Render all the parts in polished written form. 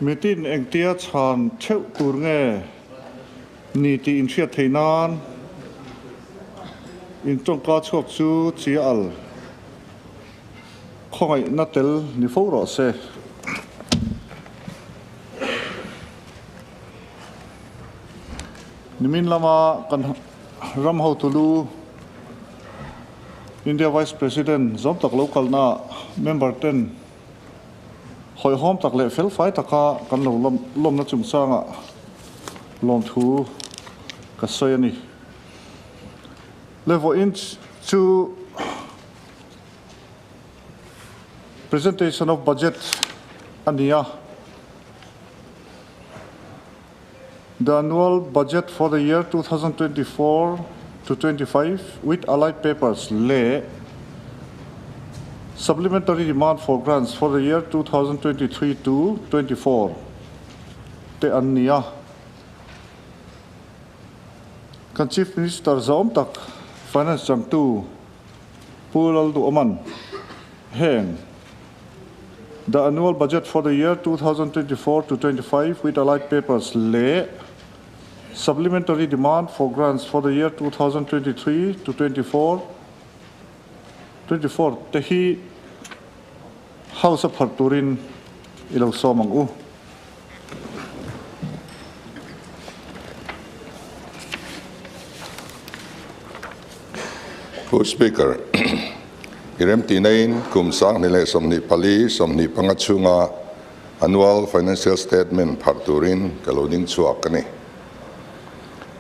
Mitin engtia chhan theuh tur nge ni tih inhriat theih nan in tawngka chhuak chu chi al khawngaihna tel ni fo rawh se. Nimin lama kan ram hotu lu India Vice President zawm tak lo kalna member ten hawihhawm tak leh felfai taka kan lo lawmna chungchangah lawmthu ka sawi a ni. Le vawiin chu Presentation of Budget a ni a. The annual budget for the year 2024 to 25 with allied papers leh supplementary demand for grants for the year 2023 to 24 te an ni a. Kan Chief Minister zahawm tak Finance changtu Pu Lalduhawman heng The annual budget for the year 2024 to 25 with allied papers leh supplementary demand for grants for the year 2023 to 24 24 te hi House a pharh turin i lo sawm ang u. Pu Speaker, i remtihnain kum 2024, 25 chhunga Annual Financial Statement pharh turin ka lo ding chhuak a ni.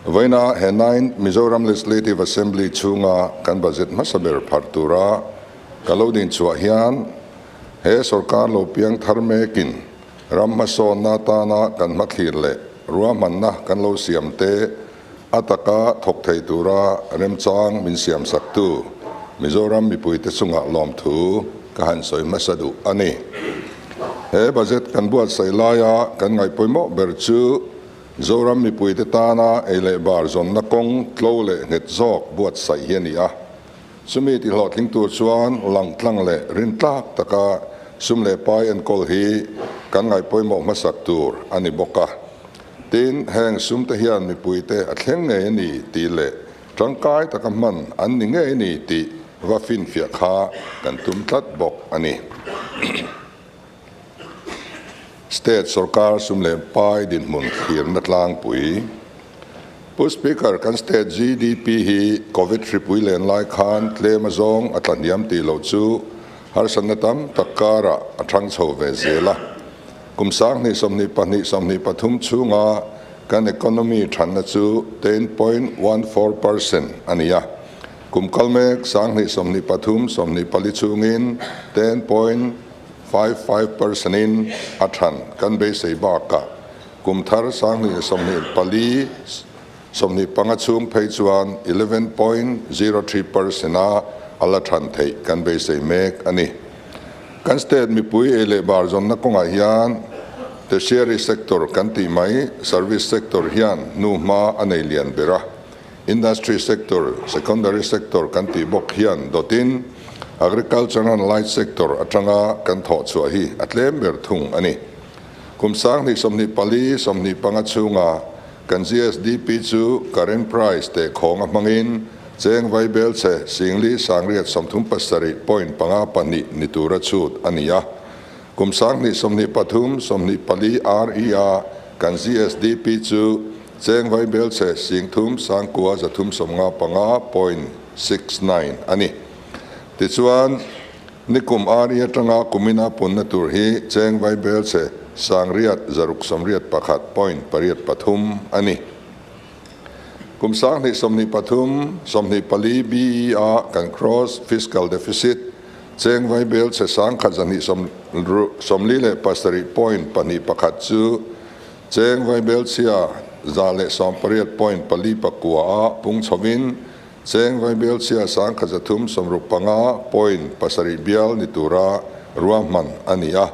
Vawiina he Ninth Mizoram Legislative Assembly chhunga kan budget hmasa ber pharh tura ka lo din chhuah hian he sorkar lo piang thar mekin ram hmasawnna atana kan hmathlir leh ruahmanna kan lo siam te A taka thawk thei tura remchang min siamsaktu Mizoram mipuite chungah lawmthu ka han sawi hmasa duh a ni. He budget kan buatsaih laia kan ngaihpawimawh ber chu Zoram mipuite tana ei leh bar zawnna kawng tlo leh nghet zawk buatsaih hi a ni a. Chumi tihlawhtling tur chuan langtlang leh rintlak taka sum leh pai enkawl hi kan ngaihpawimawh hmasak tur a ni bawk a. Tin, heng sumte hian mipuite a thleng ngei a ni tih leh tangkai taka hman an ni ngei a ni tih va finfiah kha kan tum tlat bawk a ni. State sorkar sum leh pai dinhmun thlirna tlangpui. Pu Speaker, kan state GDP hi Covid hripui len lai khan tlem azawng a tlahniam tih loh chu harsatna tam tak karah a thang chho ve zel a. Kum 2022, 23 chhunga kan economy thanna chu 10.14% a ni a. Kum kal mek 2023, 24 chhungin 10.55% in a than kan beisei bakah kum thar 2024, 25 chhung phei chuan 11.03% a a la than theih kan beisei mek a ni. Kan state mipui ei leh bar zawnna kawngah hian tertiary sector kan tih mai, service sector hian hnu hma a nei lian ber a. Industry sector, secondary sector kan tih bawk hian dawtin agriculture and light sector atanga kan thawh chhuah hi a tlem ber thung a ni. Kum 2024, 25 chhunga Kan GSDP chu current price teh khawng a hmangin cheng vaibel che singli sangriat 37.52 ni tura chhut a ni a. Kum 2023, 24 RE a kan GSDP chu cheng vaibel che singthum sangkua 395.69 a ni. Tichuan, nikum RE atanga kumina punna tur hi cheng vaibel che sangriat 681.83 a ni. Kum 2023, 24 BE a kan gross fiscal deficit cheng vaibel che 1,247.21 chu cheng vaibel chhia 118.49 a pung chhovin cheng vaibel chhia 1,365.7 bial ni tura ruahman a ni a.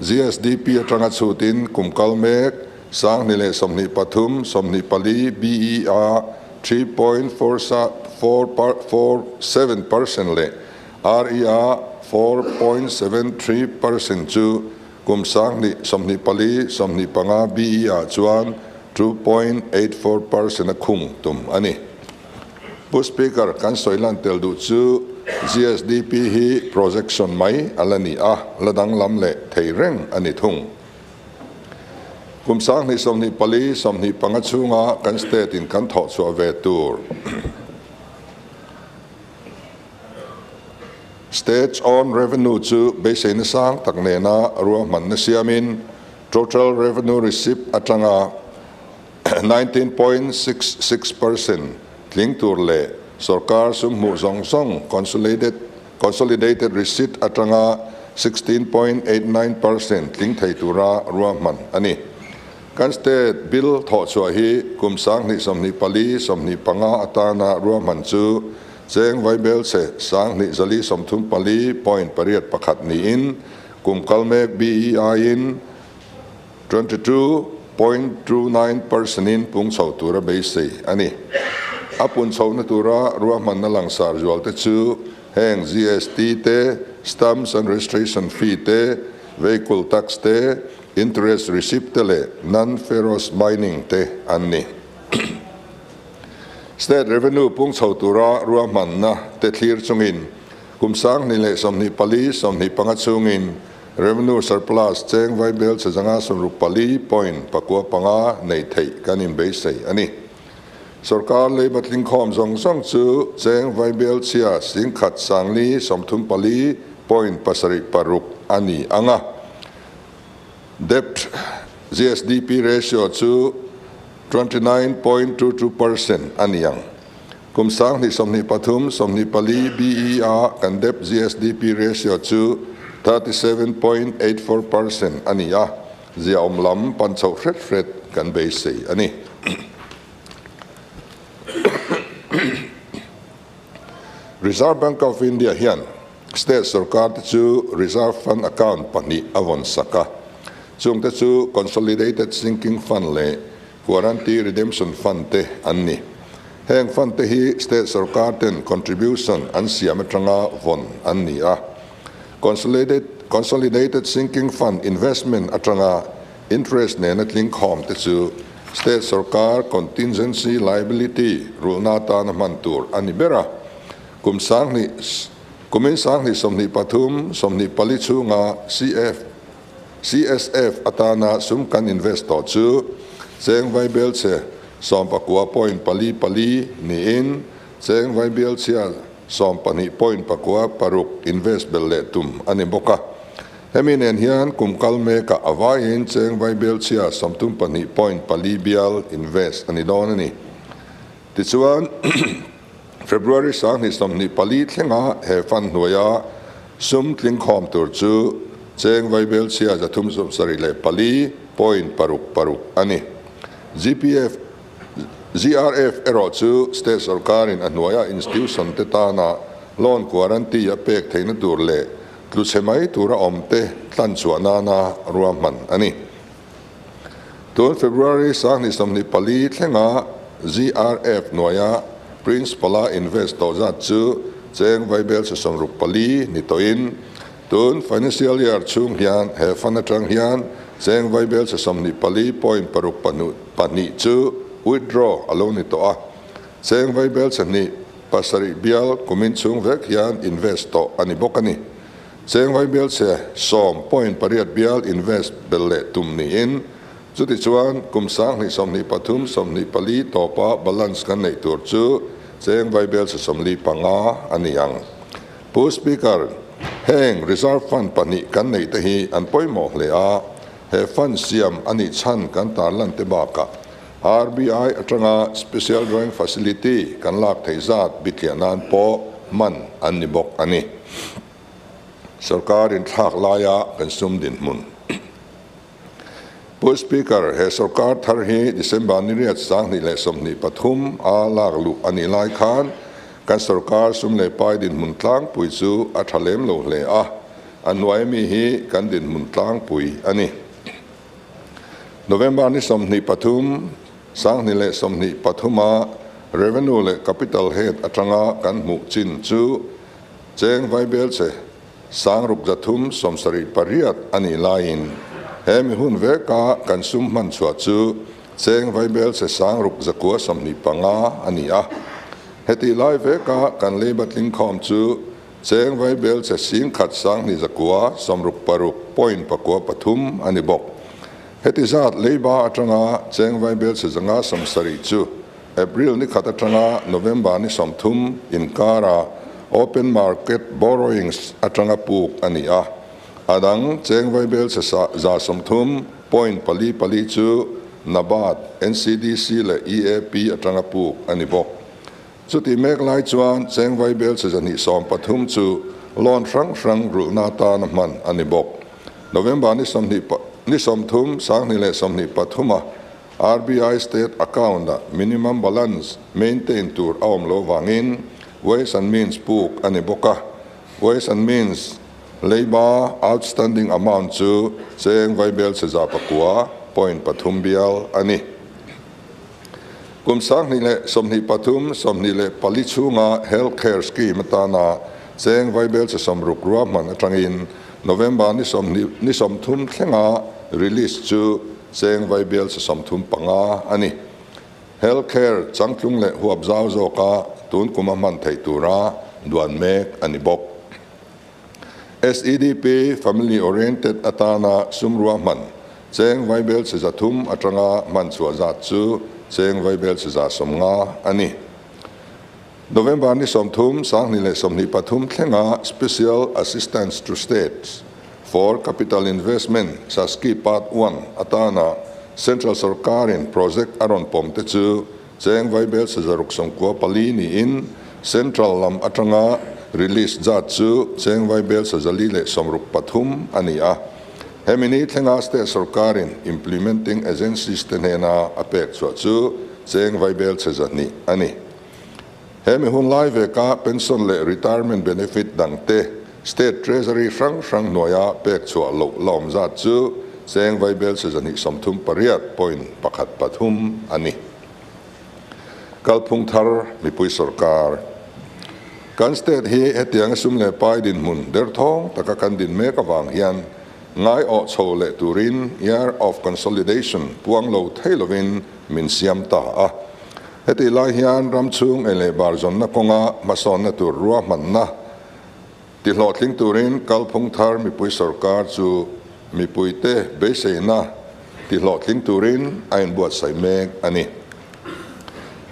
GSDP atanga chhutin kum kal mek 2023, 24 BE a 3.47% leh RE a 4.73% chu kum 2024 25 BE ah chuan 2.84% a khung tum a ni. Pu Speaker, kan sawi lan tel duh chu GSDP hi projection mai a la ni a, la danglam leh thei reng a ni thung. Kum 2024 25 chhunga kan state in kan thawh chhuah ve tur State's own revenue chu beiseina sang tak nena ruahmanna siamin total revenue receipt atanga 19.66% tling tur leh sorkar sum hmuh zawng zawng consolidated receipt atanga 16.89% tling thei tura ruahman a ni. Kan state bill thawh chhuah hi kum 2024 25 atana ruahman chu cheng vaibel che 2434.81 niin kum kal mek BEI in 22.29% in pung chho tura beisei a ni. A pun chhohna tura ruahmanna langsar zual te chu heng GST te, stamps and registration fee te, vehicle tax te, interest receipt te leh non-ferrous mining te an ni. State revenue pung chho tura ruahmanna te thlir chungin kum 2024 25 chhungin revenue surplus cheng vaibel che 565.95 nei theih kan inbeisei a ni. Sorkar leiba tlingkhawm zawng zawng chu cheng vaibel chhia 1,434.76 a ni ang a. Debt GSDP ratio chu 29.22% a ni ang. Kum 2023 24 BE a kan debt GSDP ratio chu 37.84% a ni a, zia awm lam pan chhoh hret hret kan beisei a ni. Reserve Bank of India hian state sorkar te chu Reserve Fund Account pahnih a vawn sak a, chung te chu Consolidated Sinking Fund leh Guarantee Redemption Fund te an ni. Heng fund te hi state sorkar ten contribution an siam atanga vawn an ni a. Consolidated Sinking Fund investment atanga interest nena tling khawm te chu state sorkar contingency liability rulna atana hman tur a ni ber a. Kum 20 kumin 2023 24 chhunga CF CSF atana sum kan invest tawh chu cheng vaibel che 19.44 niin cheng vaibel chhia 12.96 invest bel leh tum a ni bawk a. Hemi nen hian kum kal mekah a vaiin cheng vaibel chhia 32.4 bial invest a ni dawn a ni. Tichuan, February 2024 thlenga he fund hnuaia sum tlingkhawm tur chu cheng vaibel chhia 374.66 a ni. GPF, GRF erawh chu state sorkarin a hnuaia institution te tana loan guarantee a pek theihna tur leh tluchhe mai tura awm te tlan chhuah nana ruahman a ni. Tun February 2024 thlenga GRF hnuaia principal-a invest tawh zat chu cheng vaibel che 64 ni tawhin tun financial year chhung hian he fund atang hian cheng vaibel che 24.62 chu withdraw a lo ni tawh a. Cheng vaibel che 2.7 bial kumin chhung vek hian invest tawh a ni bawk a ni. Cheng vaibel che 10.8 bial invest bel leh tum niin chuti chuan kum 2023 24 tawpa balance kan neih tur chu cheng vaibel che 45 a ni ang. Pu Speaker, heng Reserve Fund pahnih kan neih te hi an pawimawh hle a, he fund siam a nih chhan kan tarlan te bakah RBI atanga Special Drawing Facility kan lak theih zat bithliah nan pawh hman an ni bawk a ni. Sorkar inthlak laia kan sum dinhmun. Pu Speaker, he sorkar thar hi December ni riat 2023 a lak luh a nih lai khan kan sorkar sum leh pai dinhmun tlangpui chu a tha lem lo hle a, a hnuai mi hi kan dinhmun tlangpui a ni. November ni 23, 2023 a Revenue leh Capital Head atanga kan hmuh chin chu cheng vaibel che 6,378 a nih laiin he mi hun veka kan sum hman chhuah chu cheng vaibel che 6,925 a ni a. Heti lai veka kan leiba tling khawm chu cheng vaibel che 1,196.93 a ni bawk. Heti zat leiba atanga cheng vaibel che 170 chu April ni khat atanga November ni 30 inkara open market borrowings atanga puk a ni a. Adang cheng vaibel che 130.44 chu NABARD, NCDC le EAP atanga puk a ni bawk. Chuti mek lai chuan cheng vaibel che 230 chu loan hrang hrang rulna ta na hman a ni bawk. November ni 30 2023 a RBI state account a minimum balance maintain tur a awm lo wangin Ways and Means puk a ni bawk a. Ways and Means leiba outstanding amount chu cheng vaibel che 9.3 bial a ni. Kum 2023 24 chhunga healthcare scheme atana cheng vaibel che 60 ruah hman atangin November ni 30 thlenga release chu cheng vaibel che 35 a ni. Healthcare changtlung leh huap zau zawka tun kuma hman thei tura duan mek a ni bawk. SEDP family oriented atana sumrua hman cheng vaibel che 300 atanga hman chhuah zat chu cheng vaibel che 150 a ni. November ni 30 2023 thlenga Special Assistance to States for Capital Investment SASCI Part 1 atana Central Sarkarin project aron pom te chu cheng vaibel che 694 ni in Central lam atanga release zat chu cheng vaibel che 463 a ni a. Hemini thlenga State Sarkarin implementing agencies te hnena a pek chhuah chu cheng vaibel che 200 a ni. Hemi hun lai veka pension le retirement benefit dangte State Treasury hrang hrang hnuaia pek chhuah lo lawm zat chu cheng vaibel che 238.13 a ni. Kalphung thar mipui sarkar kan state hi hetiang sum le pai din hmun der thawng taka kan din mek awang hian ngai aw chho leh turin year of consolidation puang lo theilovin min siam ta a. Heti lai hian ram chung ei leh bar zawnna kawnga hmasawnna tur rua hmanna ti hlawhtling turin kalphung thar mipui sarkar chu mipuite beiseina ti hlawhtling turin a inbuatsaih mek a ni.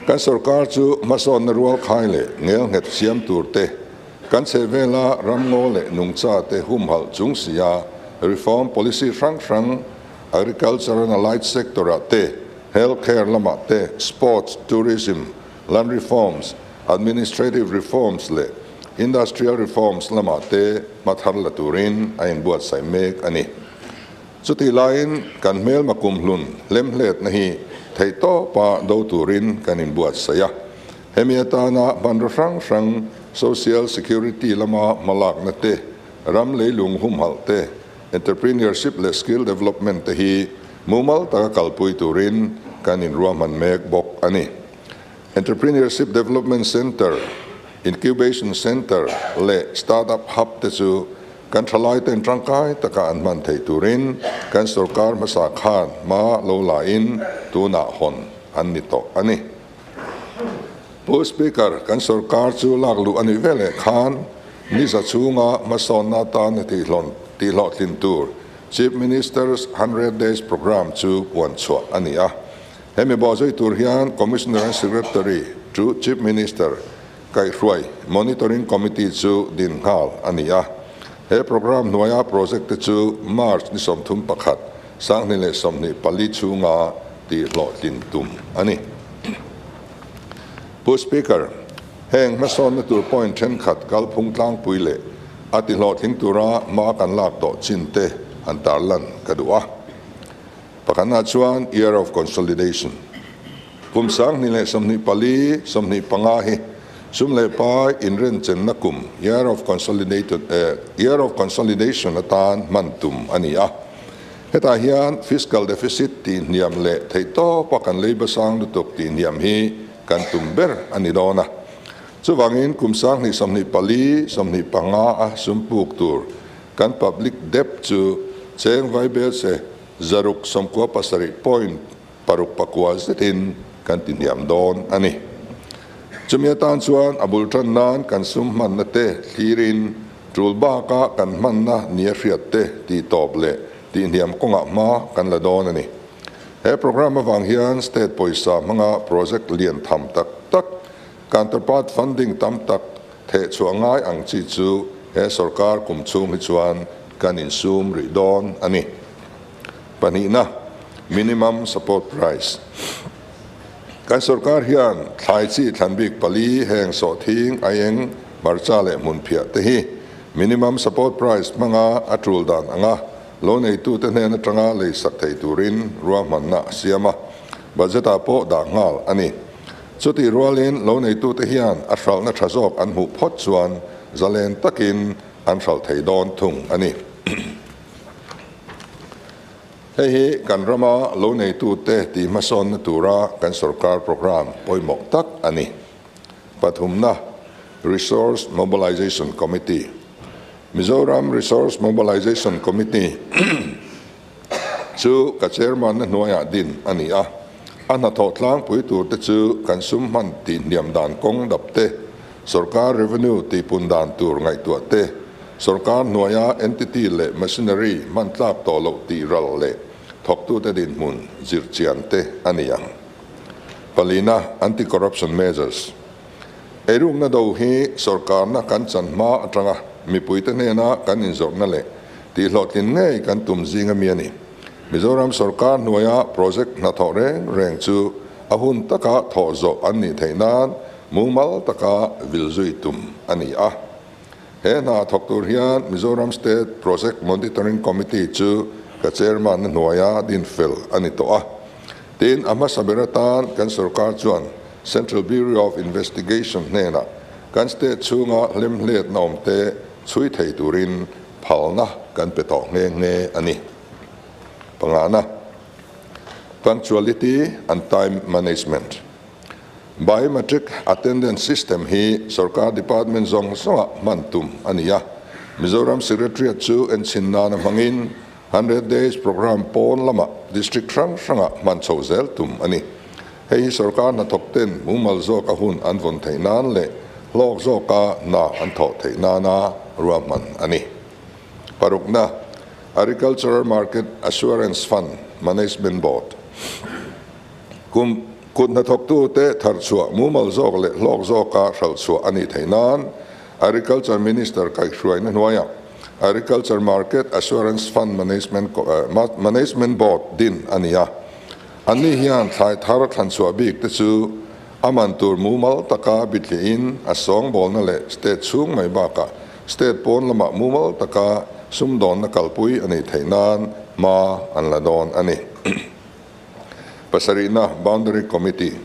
Kan sarkar chu hmasawnna rual khai leh ngel nghet siam tur te kan chhehvela ramngaw leh nungcha te humhalh chung sia reform policy hrang hrang agriculture and allied sector ah te healthcare lamah te sports, tourism, land reforms, administrative reforms leh industrial reforms lamah te hmathar la turin a inbuatsaih mek a ni. Chuti laiin kan hmel makum hlun hlemhlet na hi theihtawpa do turin kan inbuatsaih a. Hemi atana hmanraw hrang hrang social security lama hmalakna te, ram leilung humhalh te, entrepreneurship leh skill development te hi mumal taka kalpui turin kan inruahman mek bawk a ni. Entrepreneurship Development Center, Incubation Center leh Startup Hub te chu kan thalai ten tangkai taka an hman thei turin kan sarkar hmasa khan hma lo lain tunah hawn an ni tawh a ni. Pu Speaker, kan sarkar chu lak luh a nih veleh khan ni za chhunga hmasawnna tan tihhlawhtlin tur Chief Minister's 100 Days Programme chu puan chhuah a ni a. Hemi bawhzui tur hian Commissioner and Secretary to Chief Minister Kaihhruai Monitoring Committee chu din nghal a ni a. He programme hnuaia project te chu March ni 31 2024 chhunga tihhlawhtlin tum a ni. Pu Speaker, heng hmasawnna tur point thenkhat kalphung tlangpui leh a tihhlawhtling tura hma kan lak tawh chin te han tarlan ka duh a. Pakhatna chuan Year of Consolidation. Kum 2024 25 hi sum leh pai inrenchenna kum Year of Consolidated Year of Consolidation atan hman tum a ni a. Hetah hian fiscal deficit tih hniam leh theihtawpa kan leiba sang lutuk tih hniam hi kan tum ber a ni dawn a. Chuvangin kum 2024, 25 a sum puk tur kan public debt chu cheng vaibel chhe 697.69 zetin kan ti hniam dawn a ni. Chumi atan chuan a bul tan nan kan sum hmanna te thlirin tul baka kan hmanna nia hriat te ti tawp leh ti hniam kawngah hma kan la dawn a ni. He program awang hian state pawisa hmanga project lian tham tak tak counterpart funding tam tak the chuangai ang chi chu he sarkar kum chung hi chuan kan insum ri dawn a ni. Pahnihna, minimum support price. Kan sarkar hian thlai chi thlanbik pali heng sawhthing aieng hmarcha leh hmun phiah te hi minimum support price hmanga a tul dan anga lo neitu te hnen atanga lei sak thei turin ruahmanna a siam a, budget ah pawh dah nghal a ni. Chutih rualin lo neitu te hian a hralhna tha zawk an hmuh phawt chuan zalen takin an hralh thei dawn thung a ni. Hei hi kan rama lo neitu te tih hmasawnna tura kan sorkar program pawimawh tak a ni. Pathumna, Resource Mobilization Committee. Mizoram Resource Mobilization Committee chu ka chairman na hnuaiah din a ni a. A hnathawh tlangpui tur te chu kan sum hman tih hniam dan kawng dap te, sorkar revenue tihpun dan tur ngaihtuah te, sorkar hnuaia entity leh machinery hman tlak tawh loh tih ral leh thawktute dinhmun zirchian te a ni ang. Palina, Anti-corruption measures. Eirukna do hi sorkarna kan chan hma atanga mipuite hnena kan inzawrhna leh tihhlawhtlin ngei kan tum zing ami a ni. Mizoram sorkar hnuaia project hnathawh reng reng chu a hun taka thawh zawh an nih theih nan mumal taka vil zui tum a ni a. He hna thawk tur hian Mizoram State Project Monitoring Committee chu ka chairman na hnuaia din fel a ni tawh a. Tin, a hmasa ber atan kan sorkar chuan Central Bureau of Investigation hnenah kan state chhunga hlemhletna awm te chhui thei turin phalna kan pe tawh nghe nghe a ni. Pangana, Punctuality and time management. Biometric attendance system hi sorkar department zawng zawngah hman tum a ni a. Mizoram Secretariat chu enchhin nana hmangin 100 Days Programme pawn lamah district hrang hrangah hman chho zel tum a ni. Hei hi sorkar hnathawk ten mumal zawka hun an vawn theih nan leh hlawk zawka hna an thawh theih nana ruahman a ni. Parukna, Agricultural Market Assurance Fund Management Board. Kum kut hnathawktu te thar chhuah mumal zawk leh hlawk zawka hralh chhuah a nih theih nan Agriculture Minister kaihhruaina hnuaiah Agriculture Market Assurance Fund Management Management Board din a ni a. Anni hian thlai thar thlan chhuah bik te chu a man tur mumal taka bithlihin a sawngbawlna leh state chhung mai bakah state pawn lamah mumal taka sumdawnna kalpui a nih theih nan hma an la dawn a ni. Pasarihna, Boundary Committee,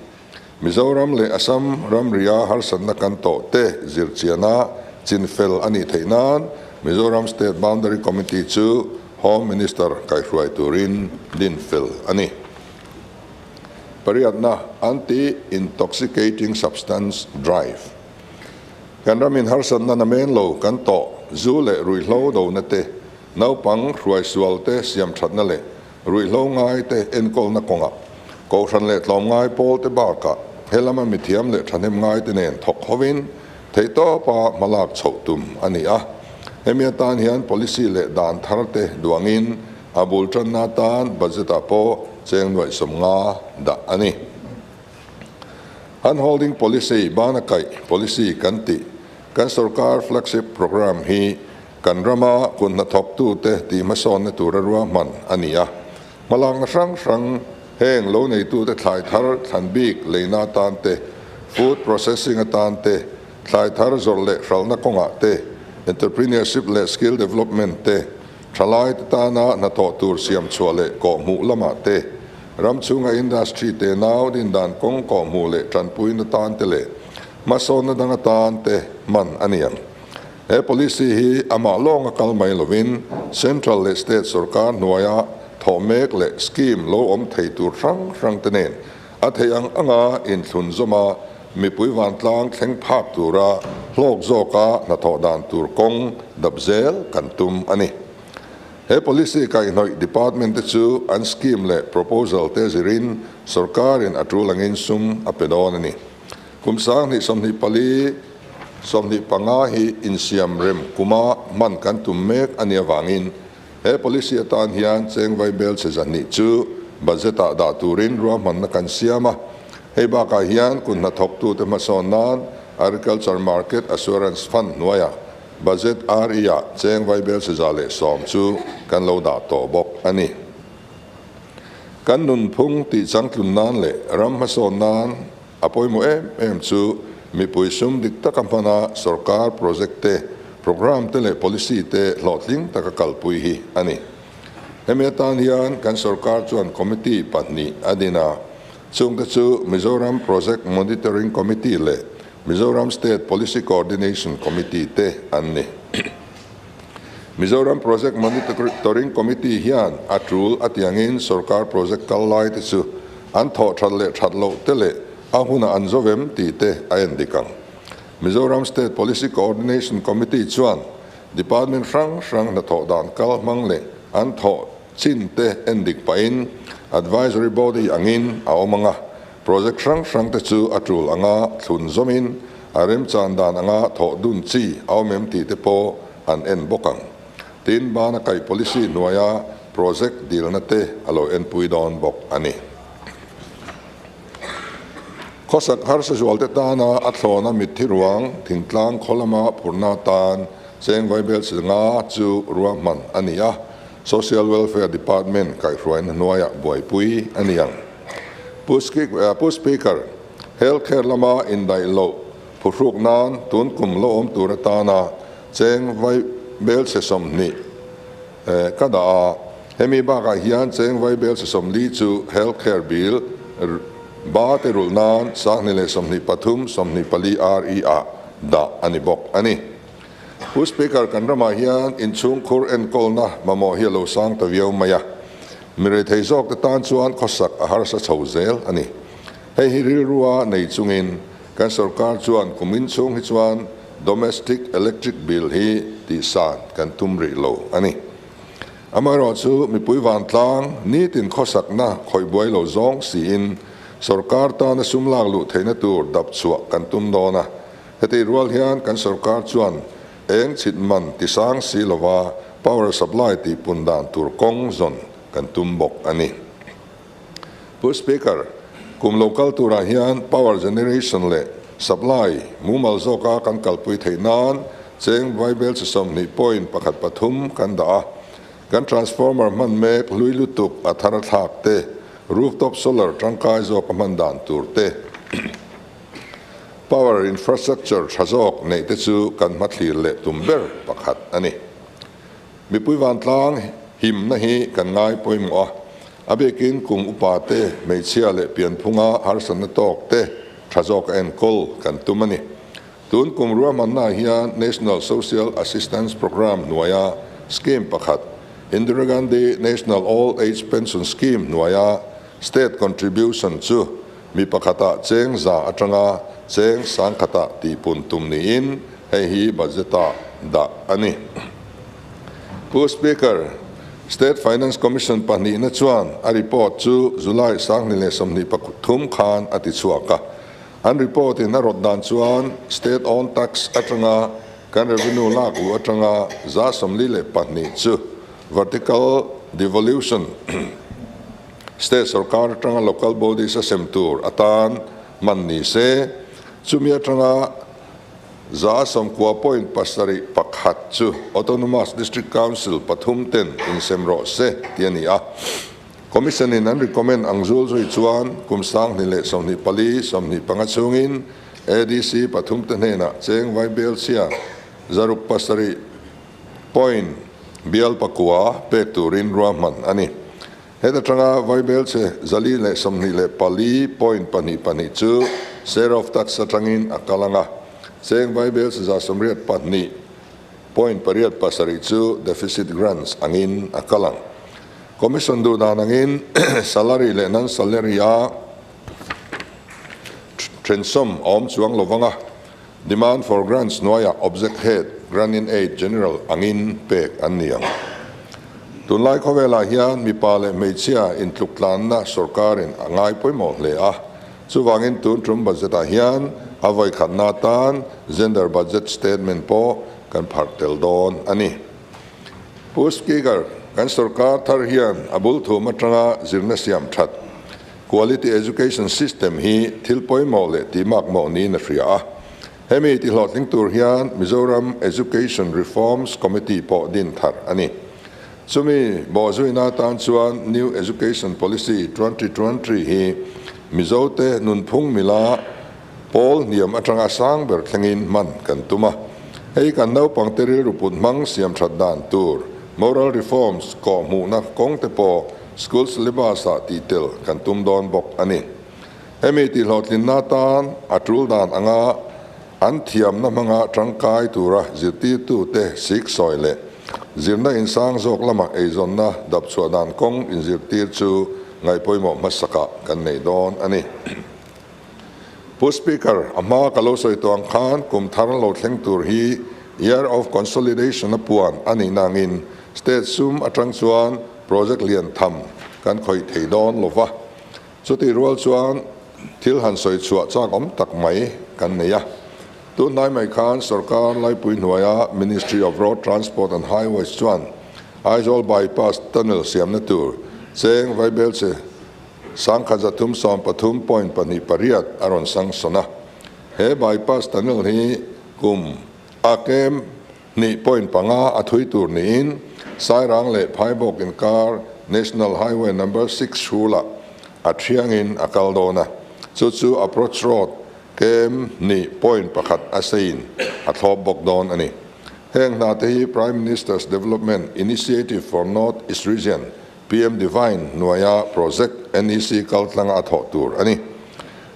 Mizoram leh Assam ramria harsatna kan tawh te zirchiana chinfel a nih theih nan Mizoram State Boundary Committee chu Home Minister kaihhruai turin din fel a ni. Pariatna, Anti-Intoxicating Substance Drive. Kan ramin harsatna namen lo kan tawh zu leh ruihhlo dona te, naupang hruai sual te siam thatna leh ruihhlo ngai te enkawlna kawngah kohhran leh tlawm ngai pawl te bakah helama mithiam leh thahnem ngai te nen thawk hovin theihtawpa hmalak chhoh tum a ni a. Hemi atan hian policy leh dan thar te duangin a bul tanna atan budget ah pawh cheng 50 dah a ni. Handholding policy, bana kaih policy kan tih kan sarkar flagship program hi kan rama kun hnathawk tu te tih hmasawnna tura ruahman a ni a. Hmalakna hrang hrang heng lo neitu te thlai thar thlan bik leina atan te, food processing atan te, thlai thar zawrh leh hralhna kawngah te, entrepreneurship leh skill development te, thalai te tana hnathawh tur siam chhuah leh kawh hmuh lamah te, ram chhunga industry te nau din dan kawng kawh hmuh leh tanpuina tan te leh hmasawnna dang atan te hman a ni ang. He policy hi amah lawnga kal mai lovin central leh state sarkar hnuaia thawh mek leh scheme lo awm thei tur hrang hrang te nen a thei ang anga inthlun zawma mipui vantlang thleng phak tura hlawk zawka hnathawh dan tur kawng dap zel kan tum a ni. He policy kaihhnawih department te chu an scheme leh proposal te zirin sorkarin a tul angin sum a pe dawn a ni. Kum 2024, 25 hi insiam rem kuma hman kan tum mek a nih avangin he policy atan hian cheng vaibel che 200 chu budget ah dah turin ruahmanna kan siam a. Hei bakah hian kun hnathawktute hmasawn nan Agriculture Market Assurance Fund hnuaiah budget RE ah cheng vaibel che 110 chu kan lo dah tawh bawk a ni. Kan nunphung tih changtlun nan leh ram hmasawn nan a pawimawh em em chu mipui sum dik taka hmana sorkar project te, programme te leh policy te hlawhtling taka kalpui hi a ni. Hemi atan hian kan sorkar chuan committee pahnih a din a, chungte chu Mizoram Project Monitoring Committee leh Mizoram State Policy Coordination Committee te an ni. Mizoram Project Monitoring Committee hian a tul a tiangin sorkar project kal lai te chu an thawh that leh that loh te leh a huna an zovem tih te a en dik ang. Mizoram State Policy Coordination Committee chuan department hrang hrang hnathawh dan kal hmang leh an thawh chin te en dik pahin advisory body angin a awm anga, project hrang hrang te chu a tul anga thlun zawmin a remchan dan anga thawh dun chi a awm em tih te pawh an en bawk ang. Tin, bana kaih policy hnuaia project dilna te a lo enpui dawn bawk a ni. Khawsak harsa zualte tana a thlawna mitthi ruang thingtlang khaw lama phurna tan cheng vaibel 5 chu ruahman a ni a, Social Welfare Department kaihhruaina hnuaiah buaipui a ni ang. Pu Speaker, Healthcare lama indaih loh phuhruk nan tun kum lo awm tur atana cheng vaibel che 20 ka dah a, hemi bakah hian cheng vaibel che 40 chu healthcare bill ba te rulh nan 2023, 24 RE ah dah a ni bawk a ni. Pu Speaker, kan ramah hian inchhung khur enkawlna mamawh hi a lo sang ta viau mai a, mi rethei zawk te tan chuan khawsak a harsa chho zel a ni. Hei hi rilrua nei chungin kan sorkar chuan kum inchhung hi chuan domestic electric bill hi tihsan kan tum rih lo a ni. Amaherawh chu mipui vantlang nitin khawsakna khawih buai lo zawng siin sorkar tana sum lak luh theihna tur dap chhuah kan tum dawn a. Heti rual hian kan sorkar chuan eng chhit man tisang si lova power supply tih pun dan tur kawng zawn kan tum bawk a ni. Pu Speaker, kum local turah hian power generation leh supply mumal zawka kan kalpui theih nan cheng vaibel che 20.13 kan dah a. Kan transformer hman mek hlui lutuk a thar thlak te, rooftop solar tangkai zawk a hman dan tur te, power infrastructure tha zawk nei te chu kan hmathlir leh tum ber pakhat a ni. Mipui vantlang himna hi kan ngai pawimawh a, a bikin kum upa te hmeichhia leh pianphunga harsatna tawk te tha zawk a enkawl kan tum a ni. Tun kum ruahmanna hian National Social Assistance Program hnuaia scheme pakhat Indira Gandhi National Old Age Pension Scheme hnuaia state contribution chu mi pakhata cheng za atanga cheng 1000 tihpun tum niin hei hi budget-ah dah a ni. Pu Speaker, State Finance Commission pahnihna chuan a report chu July 2023 khan a ti chhuak a. An report in a rawt dan chuan state owned tax atanga kan revenue lak lu atanga 42% chu vertical devolution state sarkar atanga local bodies a sem tur atan man ni se, chumi atanga 90.71 chu Autonomous District Council pathum ten insem rawh se ti a ni a. Commission in an recommend ang zul zui chuan kum 2024, 25 chungin ADC pathum te hnenah cheng vaibel chhia 607 point bial pakua pek turin ruahman a ni. Heta tanga vaibel che 424.22 chu share of tax atangin a kalanga, cheng vaibel che 82.87 chu deficit grants angin a kalang. Commission du dan angin salary leh non salary a Thensawm a awm chuang lovanga Demand for Grants hnuaiah Object Head, Grant-in-Aid General angin pek an ni ang. Tunlai khawvelah hian mipa leh hmeichhia intluktlanna sorkarin a ngai pawimawh hle a, chuvangin tun tum budget-ah hian a vawikhatna atan Gender Budget Statement pawh kan pharh tel dawn a ni. Pu Speaker, kan sorkar thar hian a bul thum atanga zirna siam that Quality Education System hi thil pawimawh leh tihmakmawh niin a hria a. Hemi tihlawhtling tur hian Mizoram Education Reforms Committee pawh din thar a ni. Chumi bawhzuina atan chuan New Education Policy 2020 hi Mizote nunphung mila pawl hniam atanga sang ber thlengin hman kan tum a. Hei kan naupangte rilru put hmang siam that dan tur Moral Reforms kawhhmuhna kawngte pawh School syllabus ah tih tel kan tum dawn bawk a ni. Hemi tihhlawhtlinna atan a tul dan anga an thiamna hmanga tangkai tura zirtirtute siksawi leh zirna insang zawk lama eizawnna dapchhuah dan kawng inzirtir chu ngaihpawimawh hmasakah kan nei dawn a ni. Pu Speaker, a hma ka lo sawi tawh ang khan kum thar lo thleng tur hi Year of Consolidation a puan a nih nangin State sum atang chuan project lian tham kan khawih thei dawn lo va. Chutih rual chuan thil han sawi chhuah chak awm tak mai kan nei a. Tunhnai mai khan sorkar laipui hnuaia Ministry of Road Transport and Highways chuan Aizawl Bypass Tunnel siamna tur cheng vaibelche 1313.28 a rawn sanction a. He bypass tunnel hi kum a kem hnih point panga a thui tur niin Sairang leh Phaibawk inkar National Highway Number 6 hrulah a thiangin a kal dawn a. Chu chu approach road kem hnih point pakhat a seiin a thlawp bawk dawn a ni. Heng hna te hi Prime Minister's Development Initiative for North East Region PM Devine hnuaia project NEC kaltlanga a thawh tur a ni.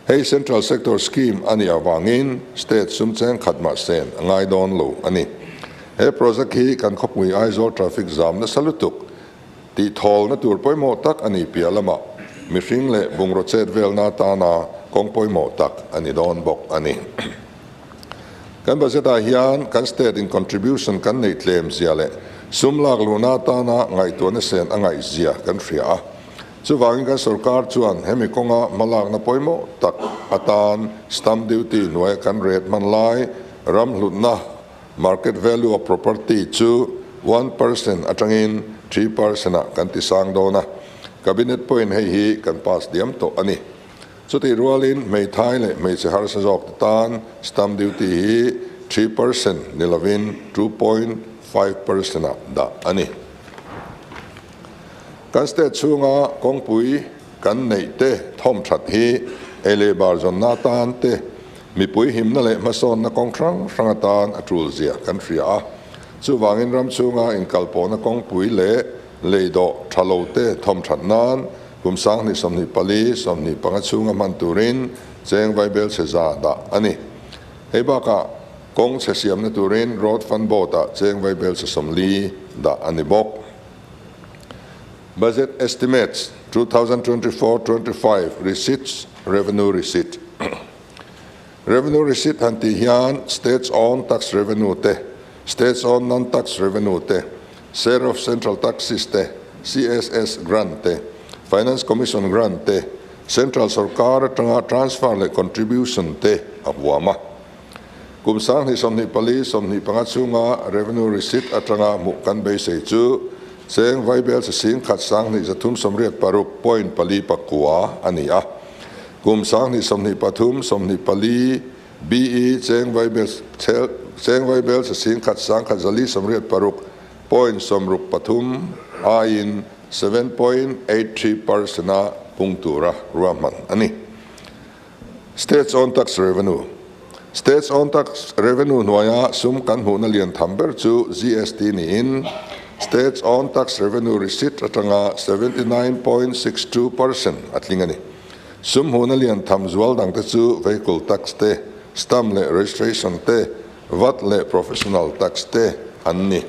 Hei Central Sector Scheme a nih avangin state sum cheng khat mah sen a ngai dawn lo a ni. He project hi kan khawpui Aizawl traffic zam nasa lutuk tih thawlna tur pawimawh tak a ni piah lamah mihring leh bungraw chet velna atana kawng pawimawh tak a ni dawn bawk a ni. Kan budget ah hian kan state in contribution kan neih tlem zia leh sum lak luhna atana ngaihtuahna sen a ngaih zia kan hria a. Chuvangin kan sorkar chuan hemi kawnga hmalakna pawimawh tak atan stamp duty hnuaia kan rate hman lai ram hlutna, market value of property, chu 1% atangin 3% ah kan tisang dawn a. Cabinet pawhin hei hi kan pass diam tawh a ni. Chutih rualin hmeithai leh hmeichhe harsa zawk te tan stamp duty hi 3% ni lovin 2.5% ah dah a ni. Kan state chhunga kawngpui kan neih te thawm that hi ei leh bar zawnna atan te, mipui himna leh hmasawnna kawng hrang hrang atan a tul zia kan hria a. Chuvangin ram chhunga inkalpawhna kawngpui leh leidawh tha lo te thawm that nan Kum 2024, 25 chhunga hman turin cheng vaibel chhe za dah a ni. Hei bakah kawng chhe siamna turin Road Fund Board-ah cheng vaibel chhe 40 dah a ni bawk. Budget Estimates 2024-25 Receipts Revenue Receipt Revenue Receipt han tih hian States Own Tax Revenue te, States Own Non-Tax Revenue te, Share of Central Taxes te, CSS Grant te, Finance Commission Grant te, Central sorkar atanga transfer leh contribution te a huam a. Kum 2024, 25 chhunga revenue receipt atanga hmuh kan beisei chu cheng vaibel chi 10,000 1,386.49 a ni a. Kum 2023, 24 BE cheng vaibel cheng vaibel chi 10,1,486 point 63 aiin 7.83% a pung tura ruahman a ni. States own tax revenue States own tax revenue hnuaia sum kan hmuhna lian tham ber chu GST niin States own tax revenue receipt atanga 79.62% a tling a ni. Sum hmuhna lian tham zual dangte chu vehicle tax te, stamp leh registration te, VAT leh professional tax te an ni.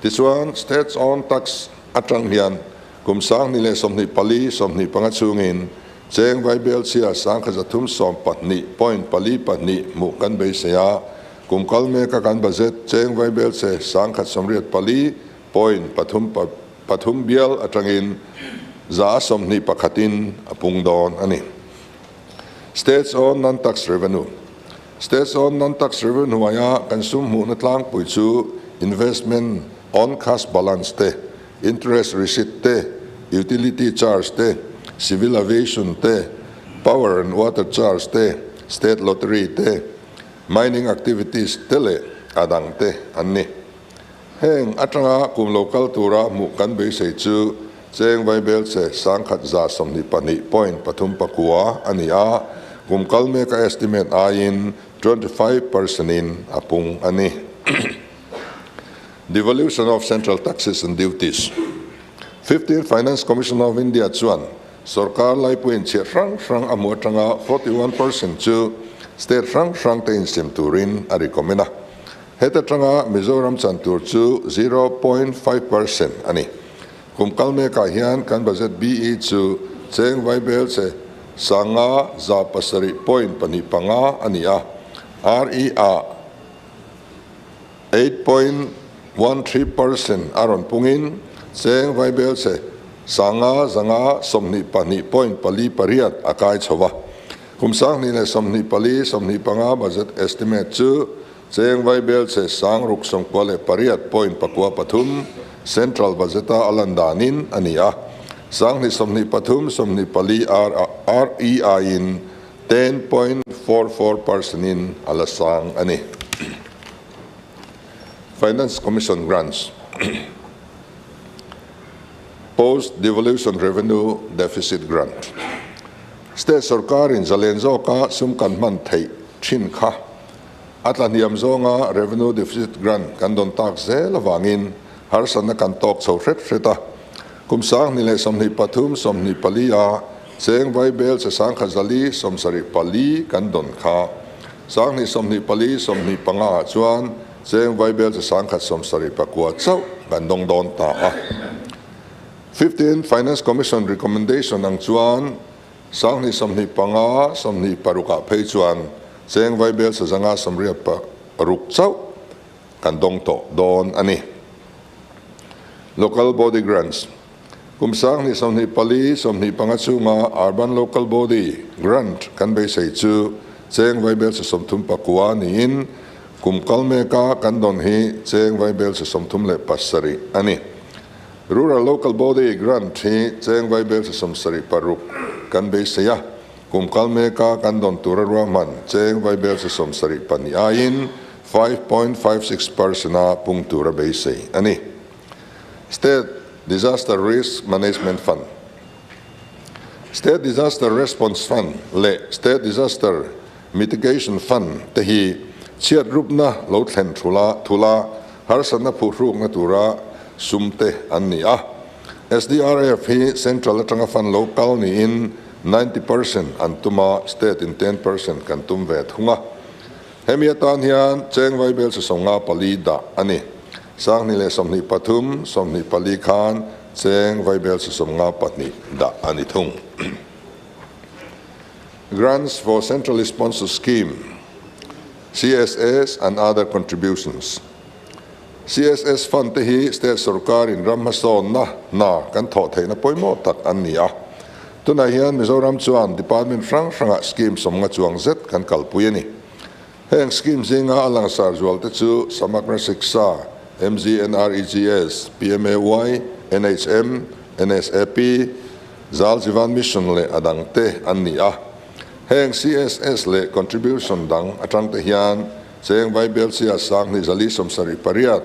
Tichuan, States own tax atang hian kum 2024, 25 chhungin Cheng Vaibelchhia 1312.42 hmuh kan beisei a, kum kal meka kan budget Cheng Vaibelchhe 1185.33 bial atangin 21% in a pung dawn a ni. States own non-tax revenue States own non-tax revenue hnuaia kan sum hmuhna tlangpui chu investment on cash balance te, interest receipt te, utility charge te, civil aviation te, power and water charge te, state lottery te, mining activities te leh a dang te an ni. Heng atanga kum lo kal tura hmuh kan beisei chu Cheng Vaibelche 1122.39 a ni a, kum kal meka estimate aiin 25% in a pung a ni. Devolution of Central Taxes and Duties 15 Finance Commission of India chuan sorkar laipuiin chhiah hrang hrang a hmuh atanga 41% chu state hrang hrang te insem turin a recommend a. Heta tanga Mizoram chan tur chu 0.5% a ni. Kum kal mekah hian kan budget BE chu Cheng Vaibelche 507.25 a ni a, RE ah 8.13% a rawn pungin Cheng Vaibelche 5,522.48 a kai chho va. Kum 2024, 25 budget estimate chu Cheng Vaibelche 698.93 Central budget-a a lan danin a ni a, 2023, 24 RE aiin 10.44% in a la sang a ni. Finance Commission Grants Post Devolution Revenue Deficit Grant State sorkarin zalen zawka sum kan hman theih thin kha a tlahniam zawnga Revenue Deficit Grant kan dawn tak zel avangin harsatna kan tawk chho hret hret a. Kum 2023, 24 a Cheng Vaibel che 1174 kan dawn kha 2024, 25 ah chuan Cheng Vaibel che 1179 chauh kan dawng dawn ta a. 15 Finance Commission recommendation ang chuan 2025, 26 ah phei chuan Cheng Vaibel che 586 chauh kan dawng tawh dawn a ni. Local Body Grants Kum 2024, 25 chhunga Urban Local Body Grant kan beisei chu Cheng Vaibel che 39 niin kum kal meka kan dawn hi Cheng Vaibel che 37 a ni. Rural Local Body Grant hi Cheng Vaibel che 76 kan beisei a, kum kal meka kan dawn tura ruahman Cheng Vaibel che 72 aiin 5.56% a pung tura beisei a ni. State Disaster Risk Management Fund State Disaster Response Fund leh State Disaster Mitigation Fund te hi chhiat rupna lo thlen thula thula harsatna phuhrukna tura sum te an ni a. SDRF hi Central atanga fund lo kal niin 90% an tum a, State in 10% kan tum ve thung a. Hemi atan hian Cheng Vaibel che 54 dah a ni. 2023, 24 khan Cheng Vaibel che 52 dah a ni thung. Grants for Centrally Sponsored Scheme, CSS and other contributions CSS fund te hi state sorkarin ram hmasawnna hna kan thawh theihna pawimawh tak an ni a. Tunah hian Mizoram chuan department hrang hrangah scheme 50 chuang zet kan kalpui a ni. Heng scheme zinga a langsar zual te chu Samagra Shiksha, MGNREGS, PMAY, NHM, NSAP, Jal Jeevan Mission leh a dang te an ni a. Heng CSS leh contribution dang atang te hian Cheng Vaibel chia 2478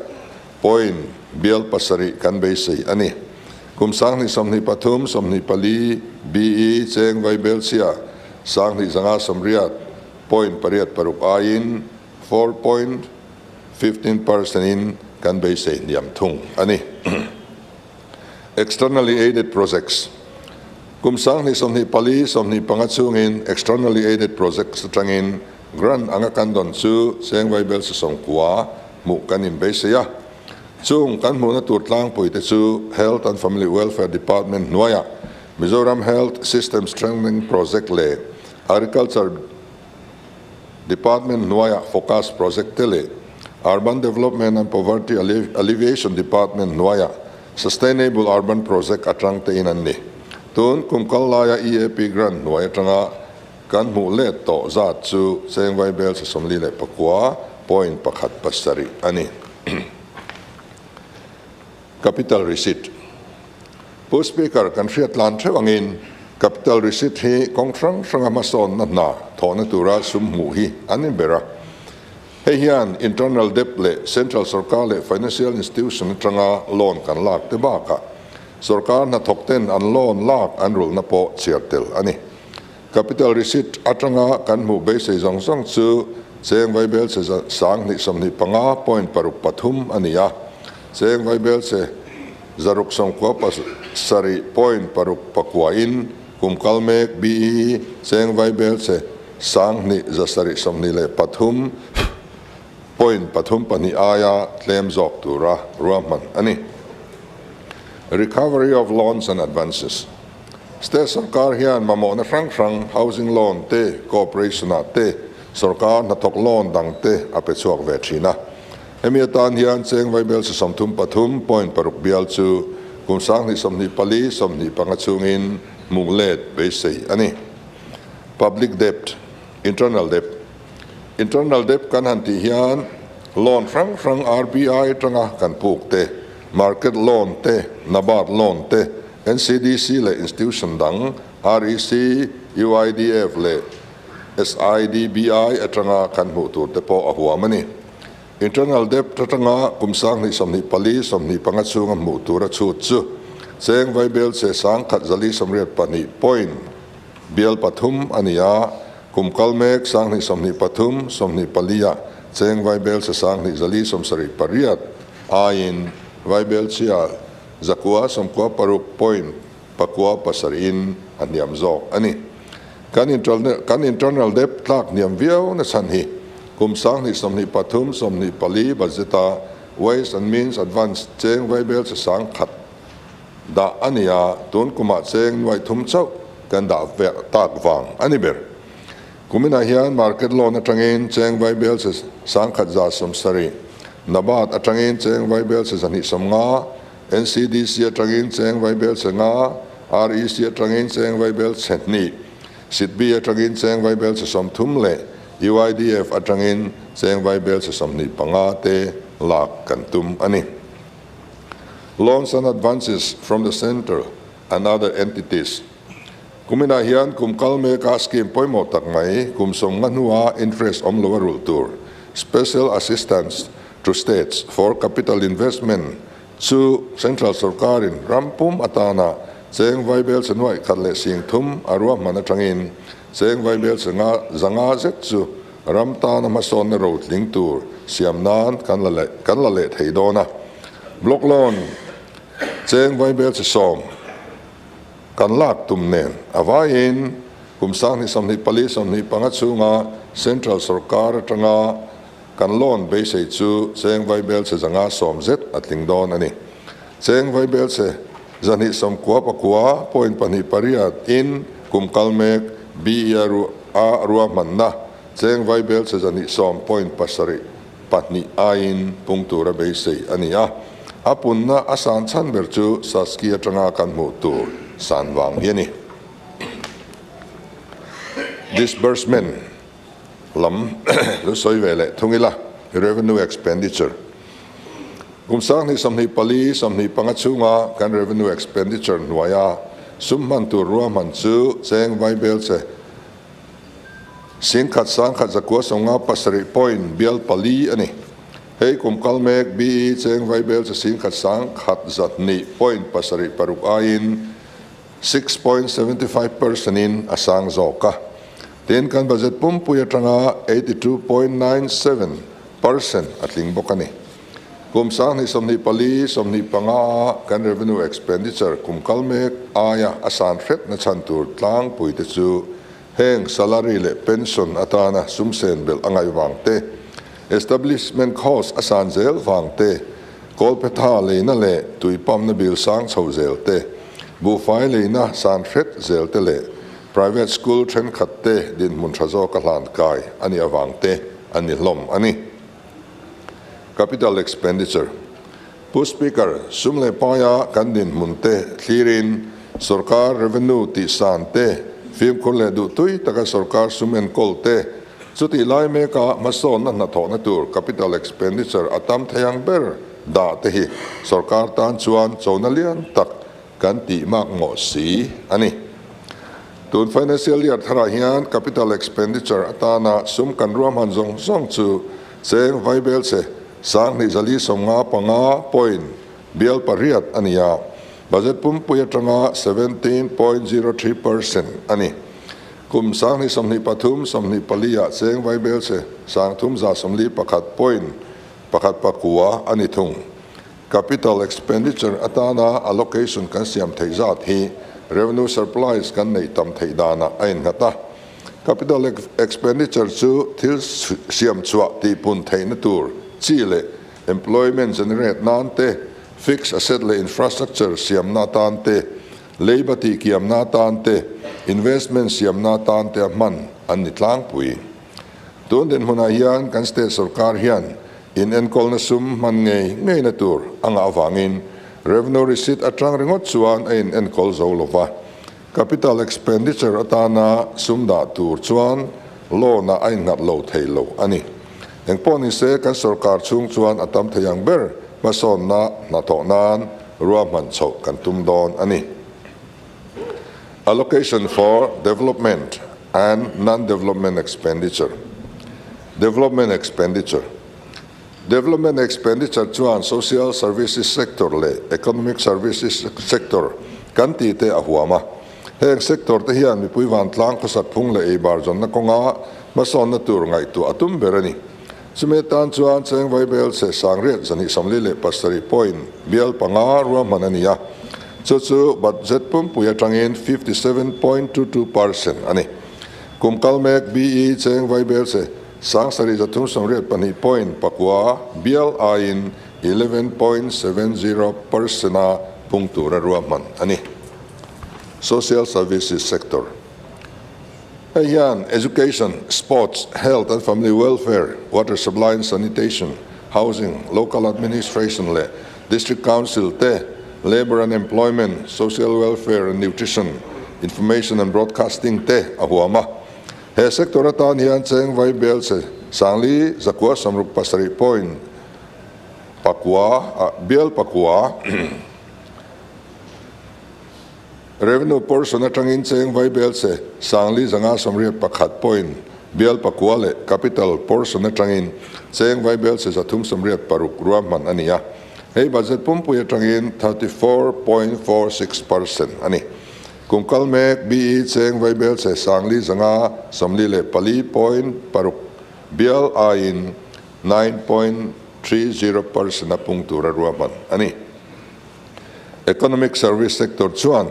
point bial pasarih kan beisei a ni. Kum 2023, 24 BE Cheng Vaibel chia 2580.86 aiin 4.15% in kan beisei hniam thung a ni. Externally aided projects Kum 2024, 25 chhungin externally aided projects atangin grant anga kan dawn chu Cheng Vaibel che 90 hmuh kan inbeisei a. Chung kan hmuhna tur tlangpui te chu Health and Family Welfare Department hnuaiah Mizoram Health System Strengthening Project leh Agriculture Department hnuaia Focus Project te leh Urban Development and Poverty Alleviation Department hnuaia Sustainable Urban Project atang te in an ni. Tun kum kal laia EAP grant hnuai atanga kan hmuh let tawh zat chu cheng vaibel che 49.17 a ni. Capital Receipt. Pu Speaker, kan hriat tlan theuh angin Capital Receipt hi kawng hrang hranga hmasawnna hna thawhna tura sum hmuh hi an ni ber a. Hei hian internal debt leh central sorkar leh financial institution atanga loan kan lak te bakah sorkar hnathawk ten an loan lak an rulhna pawh chhiar tel a ni. Capital Receipt atanga kan hmuh beisei zawng zawng chu cheng vaibel che 2025.63 a ni a, cheng vaibel che 697.69 in kum kal mek BE cheng vaibel che 1723.32 aia tlem zawk tura ruahman a ni. Recovery of loans and advances. State sorkar hian mamawhna hrang hrang housing loan te, cooperation ah te, sorkar hnathawk loan dang te a pe chhuak ve thin a. Hemi atan hian cheng vaibel che 33.6 bial chu kum 2024 25 chhungin hmuh let beisei a ni. Public debt, internal debt. Internal debt kan han tih hian loan hrang hrang RBI atanga kan puk te, market loan te, NABARD loan te, NCDC leh institution dang, REC, UIDF leh SIDBI atanga kan hmuh tur te pawh a huam a ni. Internal debt atanga kum 2024 25 chhunga hmuh tur a chhut chu cheng vaibel che 1482 point bial pathum a ni a, kum kal mek 2023 24 ah cheng vaibel che 2478 aiin vaibel chhia 996 point 97 in a hniam zawk a ni. Kan kan internal debt tlak hniam viau na chhan hi kum 2023 24 budget a Ways and Means Advance cheng vaibel che 1000 dah a ni a, tun kumah cheng nuai thum chauh kan dah tak vang a ni ber. Kuminah hian market loan atangin cheng vaibel che 1170, NABARD atangin cheng vaibel che 250, NCDC atangin cheng vaibel che 5, REC atangin cheng vaibel che 2, SIDBI atangin cheng vaibel che 30 leh UIDF atangin cheng vaibel che 25 te lak kan tum a ni. Loans and advances from the centre and other entities. Kuminah hian kum kal meka scheme pawimawh tak mai kum 50 hnua interest awm lo a rulh tur Special Assistance to States for Capital Investment chu central sorkarin rampum atana cheng vaibel che 103,000 a ruahman atangin cheng vaibel che 500 zet chu ram tana hmasawnna ro tling tur siam nan kan la leh kan la leh thei dawn a. Block loan cheng vaibel che 10 kan lak tum nen a vaiin kum 2024 25 chhunga central sorkar atanga kan loan beisei chu cheng vaibel che 110 zet a tling dawn a ni. Cheng vaibel che 299.28 in kum kal mek BE a ruahmanna cheng vaibel che 210.72 aiin pung tura beisei a ni a. A punna a san chhan ber chu SASCI atanga kan hmuh tur san wang hi a ni. Disbursement lam lu sawi ve leh thungila revenue expenditure. Kum 2024 25 chhunga kan revenue expenditure hnuaia sum hman tur ruahman chu cheng vaibel che 101,197 point bial pali a ni. Hei kum kal mek BE cheng vaibel che 101,102.76 aiin 6.75% in a sang zawk a. Tin kan budget pumpui atanga 82.97% a tling bawk a ni. Kum 2024 25 kan revenue expenditure kum kal mek aia a san hret na chan tur tlang pui te chu heng salary leh pension atana sumsen bel angai wang te, establishment cost a san zel wang te, kawlphetha leina leh tuipam na bil sang chho zel te, Buhfai leina san hret zel te leh private school thenkhat te dinhmun tha zawka hlan kai a nih avang te a ni hlawm a ni. Capital Expenditure, Pu Speaker, sum leh paia kan dinhmun te thlirin sorkar revenue tih san te, fimkhur leh duhtui taka sorkar sum enkawl te, chutih lai meka hmasawnna hnathawhna tur capital expenditure a tam thei ang ber dah te hi sorkar tan chuan chona lian tak kan tih mak mawh si a ni. Tun financial year tharah hian capital expenditure atana sum kan ruahman zawng zawng chu cheng vaibelchhe 2495 point bial pariat a ni a, budget pumpui atanga 17.03% a ni. Kum 2023 24 ah cheng vaibelchhe 3141 point pakhat pakua a ni thung. Capital expenditure atana allocation kan siam theih zat hi revenue surplus kan neih tam theih danah a innghat a. Capital expenditure chu thil siam chhuah tihpun theihna tur chi leh employment generate nan te, fixed asset leh infrastructure siamna atan te, leiba tihkiamna atan te, investment siamna atan te a hman an ni tlangpui. Tun dinhmunah hian kan state sorkar hian In enkawlna sum hman ngei ngeina tur a ngah avangin revenue receipt atang ringawt chuan a in enkawl zo lo va. Capital expenditure atana sum dah tur chuan loan ah a innghat lo thei lo a ni. Engpawh ni se kan sorkar chhung chuan a tam thei ang ber hmasawnna hnathawh nan ruahman chhoh kan tum dawn a ni. Allocation for development and non-development expenditure. Development expenditure. Development expenditure chuan social services sector leh economic services sector kan tih te a huam a. Heng sector te hian mipui vantlang khawsak phung leh eibar zawnna kawnga hmasawnna tur ngaihtuah a tum ber a ni. Chumi atan chuan cheng vaibel chhe sangriat 247 point bial panga ruahman a ni a, chu chu budget pumpui atangin 57.22% a ni. Kum kal mek BE cheng vaibel chhe 7382 point pakua bial aiin 11.70% a pung tura ruahman a ni. Social Services Sector. Hei hian Education, Sports, Health and Family Welfare, Water Supply and Sanitation, Housing, Local Administration leh District Council te, Labour and Employment, Social Welfare and Nutrition, Information and Broadcasting te a huam a. He sector atan hian cheng vai bel che 4967 point pakua, bial pakua, Revenue portion atangin cheng vai bel che 4581 point bial pakua leh capital portion atangin cheng vai bel che 386 ruahman a ni a. Hei budget pumpui atangin 34.46% a ni. Kum kal mek BE cheng vai bel che 4544 point paruk bial aiin 9.30% a pung tura ruahman a ni. Economic Service Sector chuan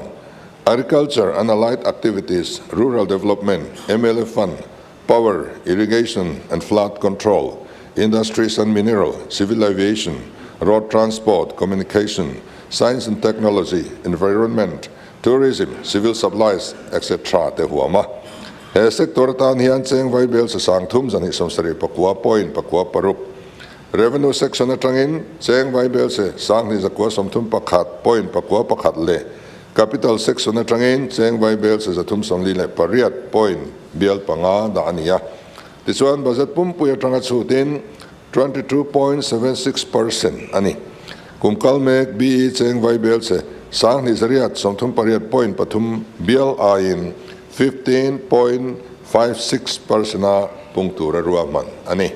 Agriculture and Allied Activities, Rural Development, mla Fund, Power, Irrigation and Flood Control, Industries and Mineral, Civil Aviation, Road Transport, Communication, Science and Technology, Environment, Tourism, Civil Supplies, etc. Te huam a. He sector atan hian cheng vaibel sa 3279 point pakua paruk Revenue section atangin cheng vaibel che 2131 point pakua pakhat leh Capital section atangin cheng vaibel che 348 point bial panga dah a ni a. Tichuan budget pumpui atanga chhutin 22.76% a ni. Kum kal mek BE cheng vaibel che 2838 point pathum bial aiin 15.56% a pung tura ruahman a ni.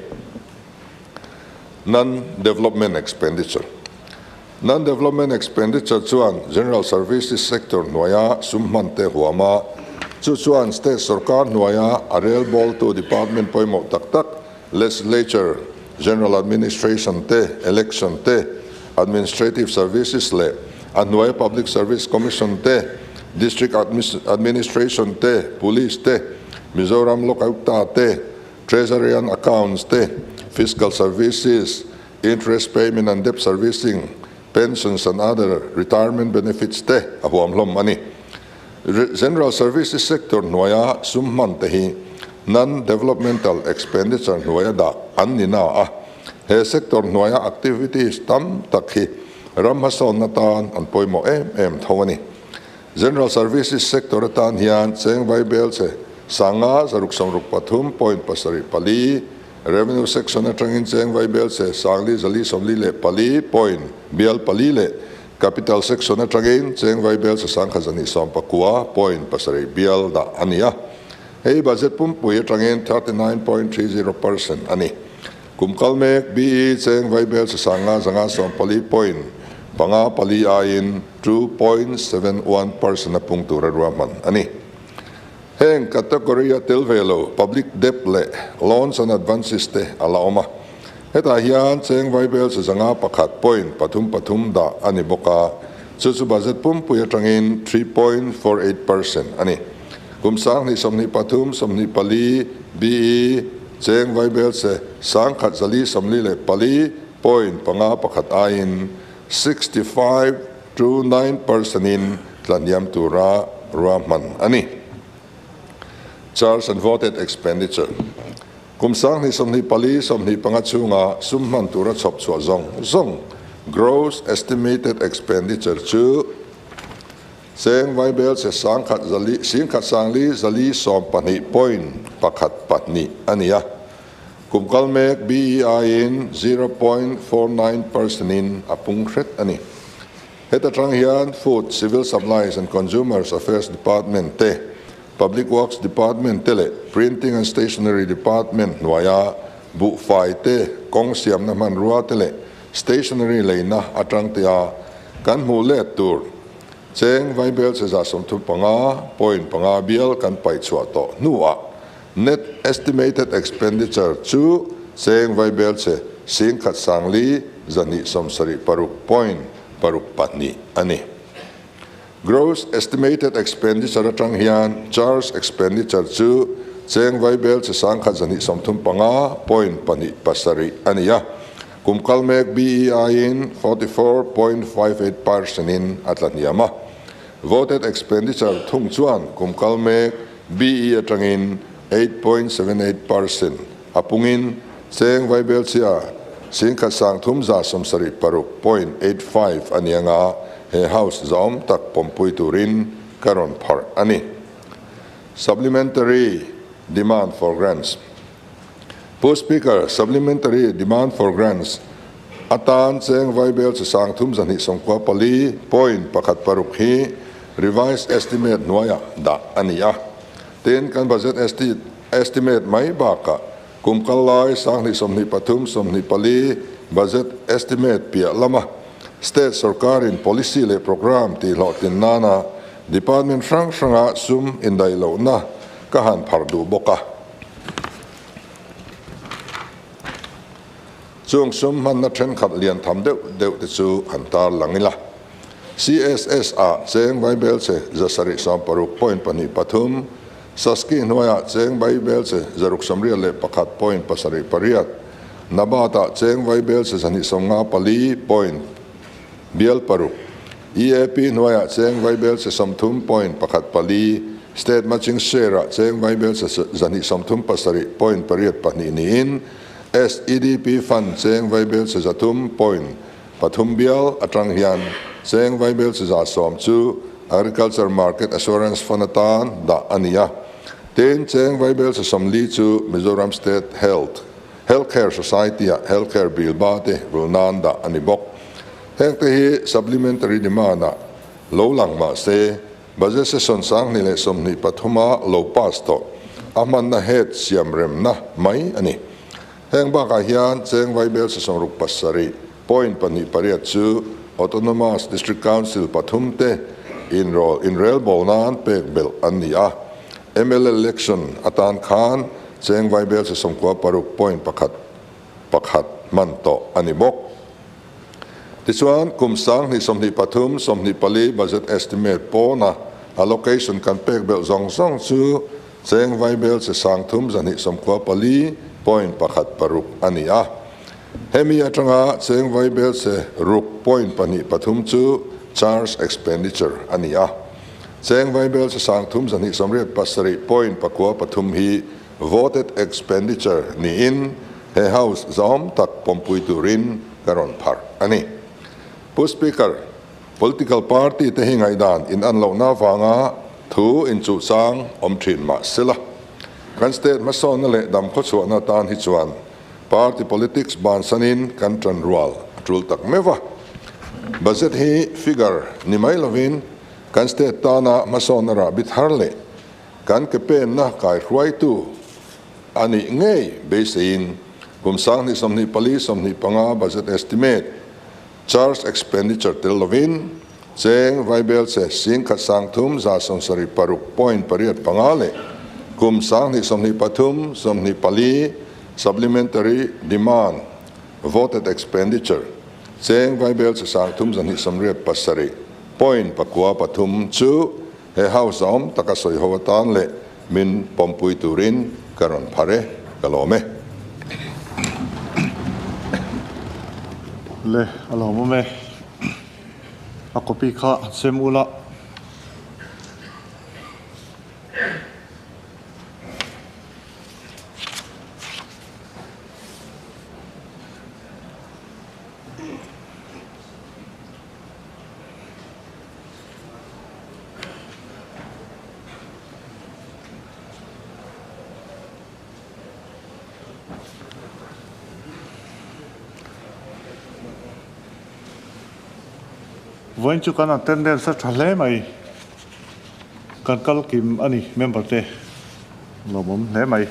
Non-development expenditure. Non-development expenditure chuan general services sector hnuaia sum hman te huam a, chu chuan state sorkar hnuaia a relbawltu department pawimawh tak tak, legislature, general administration te, election te, administrative services leh a hnuaia public service commission te, district administration te, police te, Mizoram Lokayukta te, Treasury and Accounts te, Fiscal Services, Interest Payment and Debt Servicing, pensions and other retirement benefits te a huam hlawm a ni. General services sector hnuaia sum hman te hi non-developmental expenditure hnuaia dah an ni na a, he sector hnuaia activities tam tak hi ram hmasawnna tan an pawimawh em em tho a ni. General services sector atan hian cheng vaibel che sanga zaruk sawmruk pathum point pasarih pali, Revenue section atangin cheng vaibel che sangli zali sawmli leh pali point bial pali leh Capital section atangin cheng vaibel che sangkhat zahnih sawm pakua point pasarih bial dah a ni a. Hei budget pumpui atangin 39.30% a ni. Kum kal mek BE cheng vaibel che sanga zanga sawm pali point panga pali aiin 2.71% a pung tura ruahman a ni. Heng category a tel ve lo public debt leh loans and advances te a la awm a. Hetah hian cheng vaibel che zanga pakhat point pathum pathum dah a ni bawk a, chu chu budget pumpui atangin 3.48% a ni. Kum 20 23 24 BE cheng vaibel che sangkhat zali sawmli leh pali point panga pakhat aiin 65 to 9% in tlaniam tura ruahman a ni. Charge and voted expenditure. Kum 20 24 25 chhunga sum hman tura chhawp chhuah zawng zawng gross estimated expenditure chu cheng vaibel che sangkhat zali singkhat sangli zali sawm pahnih point pakhat pahnih a ni a. Kum kal mek BE in 0.49% in a pung hret a ni. Heta tang hian Food, Civil Supplies and Consumers Affairs Department te, Public Works Department te leh Printing and Stationery Department hnuaia buhfai te, kawng siamna hmanrua te leh stationery leina atang te a kan hmuh let tur cheng vaibel che za sawmthum panga point panga bial kan paih chhuah tawh hnuah net estimated expenditure chu cheng vaibel che singkhat sangli zahnih sawmsarih paruk point paruk pahnih a ni. Gross estimated expenditure atang hian charge expenditure chu cheng vaibel che sangkhat zahnih sawmthum panga point pahnih pasarih a ni a. Kum kal mek BE aiin 44.58% in a tla hniam a. Voted expenditure thung chuan kum kal mek BE atangin 8.78% a pungin cheng vaibel chhia singkhat sangthum za sawmsarih paruk point eight five a ni anga he house zawm tak pawmpui turin ka rawn pharh a ni. Supplementary demand for grants. Pu Speaker, Supplementary demand for grants atan cheng vaibel chi sangthum zahnih sawmkua pali point pakhat paruk hi revised estimate hnuaiah dah a ni a. Tin, kan budget estimate mai bakah kum kal lai 20 23 24 budget estimate piah lama state sorkarin policy leh programme tihhlawhtlin nana department hrang hranga sum indaih lohna ka han pharh duh bawk a. Chung sum hmanna thenkhat lian tham deuh deuh te chu han tar lang ila. CSS ah cheng vaibel che zasarih sawmparuk point pahnih pathum, Saski hnuaiah cheng vaibel che zaruk sawmriat leh pakhat point pasarih pariat, Nabat ah cheng vaibel che zahnih sawmnga pali point bial paruk, EAP hnuaiah cheng vaibel che sawmthum point pakhat pali, State Matching Share ah cheng vaibel che zahnih sawmthum pasarih point pariat pahnih niin SEDP Fund cheng vaibel che zathum point pathum bial atang hian cheng vaibel che za sawm chu Agriculture Market Assurance Fund atan dah a ni a. Tin, cheng vaibel che sawmli chu Mizoram State Health Healthcare Society ah Healthcare Bill ba te rul nan dah a ni bawk. Heng te hi supplementary demand ah lo lang mah se, budget session 2023 a lo pass tawh a hmanna head siam remna mai a ni. Heng bakah hian cheng vaibel session ruk pasarih point pahnih pariat chu Autonomous District Council pathum te inrawl inrelbawl nan pek belh an ni a. Mla election atan khan cheng vaibel session kua paruk point pakhat pakhat hman tawh a ni bawk. Tichuan, kum 2023 24 budget estimate pawna allocation kan pek belh zawng zawng chu cheng vaibel che sangthum zahnih sawmkua pali point pakhat paruk a ni a. Hemi atanga cheng vaibelse ruk point pahnih pathum chu charge expenditure a ni a. Cheng vaibelse 32 87 point pakua pathum hi voted expenditure niin he house zawm tak pawmpui turin ka rawn pharh a ni. Pu Speaker, political party te hi ngaihdan in an lohna vanga thu inchuhchang awm thin mah sela. Kan state hmasawnna leh dam khawchhuahna tan hi chuan party politics bansanin kan tan rual a tul tak meuh va. Budget hi figure ni mai lovin kan state tana hmasawnna rahbi thar leh kan ke penna kaihruaitu a nih ngei beiseiin kum 2024 25 budget estimate charge expenditure tel lovin cheng vaibelse 10 376 point pariat panga leh kum 2023 24 supplementary demand voted expenditure cheng vaibelse 3287 point pakua pathum chu he house awm taka sawi ho atan leh min pawmpui turin ka rawn phar e, ka lawm e. Le, a lawmawm e. A copy kha han sem ula. Vawiin chu kan attendance a tha hle mai. Kan kal kim a ni member te lawmawm hle mai.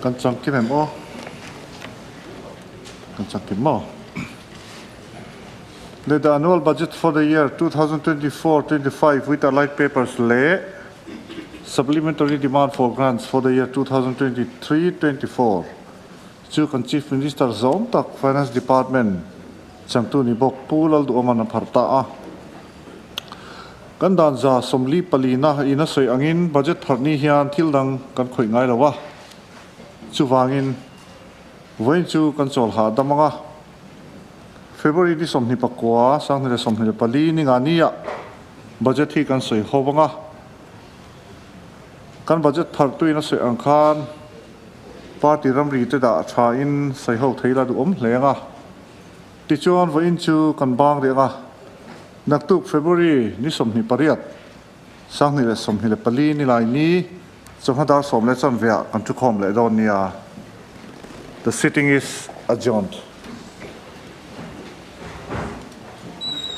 Kan chang kim em aw? Kan chang kim maw? Le the annual budget for the year 2024-25 with allied papers leh supplementary demand for grants for the year 2023-24 chu kan Chief Minister zawm tak Finance Department changtu ni bawk Pu Lalduhawman a pharh ta a. Kan dan 44 na in a sawi angin budget pharh ni hian thil dang kan khawih ngai lo a. Chuvangin vawiin chu kan chawl hahdam anga February ni 29 2024 ni nga nia budget hi kan sawi ho anga kan budget pharh tuin a sawi ang khan party ramri te dah tha in sawi ho thei la duhawm hle anga tichuan vawiin chu kan bang rih anga naktuk February ni 28 2024 ni lai ni chawhma dar 10 leh chanveah kan thu khawm leh dawn nia. The sitting is adjourned.